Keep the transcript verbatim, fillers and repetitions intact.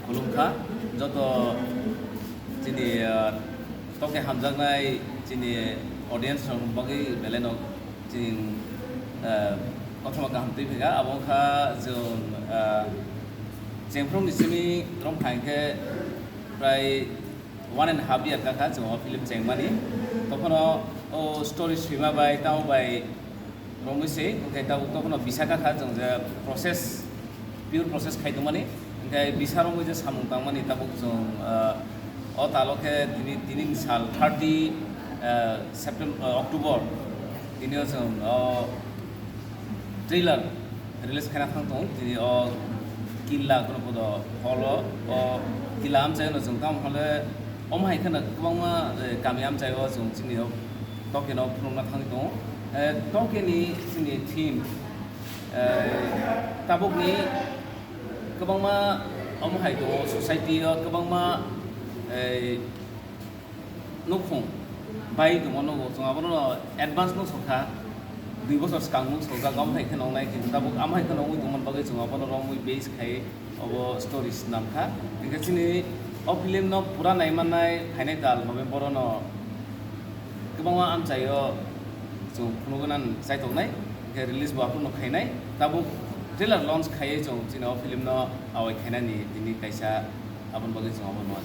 Khulumkha joto chini, ah, toke hamjaknai chini audience rok bagwi belai no chini, ah, kothoma kaham twi phika. Abo wngkha chwng, ah, chengphru ni simi romkha hinkhe prai one and half year kakha chwng o film chengmani. Tokhono o story swima bai tamo bai romwi se, hwnkhe tabuk tokhono bisa kakha chwng je process, pure process khai tongmani. Hwnkhe bisa romwi je samung tangmani tabuk chwng, ah, o talo khe tini, tini ni sal thirty, ah, September, ah, October, tini o chwng o trailer release khaina thang tongo. Tini o Killa Gonopodo hall o, o Killa amchaino chwng tamo hole omo hai kheno kwbangma, eh, kami amchaio chwng chini o Tokyo no phunukna thangwi tongo. Eh, Tokyo ni chini theme, eh, tabukni kwbangma omo hai tongo, society o kwbangma, eh, nukhung bai tongma nugo, chwng abono advance nuk sokha, dui bosor swkang nuk sokjak, omo hai kheno wngnai, kintu tabuk amo hai kheno wngwi tongmani bagwi chwng abono romwi base khai obo story swnamkha. Hinkhe chini o film no pura naimannai phainai tal November o no kwbangma amchaio chwng phunugwi nang chaitoknai, hinkhe release bo aphuru no khainai. Tabuk trailer launch khaiwi chwng chini o film no awai khainani tini kaisa aboni bagwi chwng obo nukha.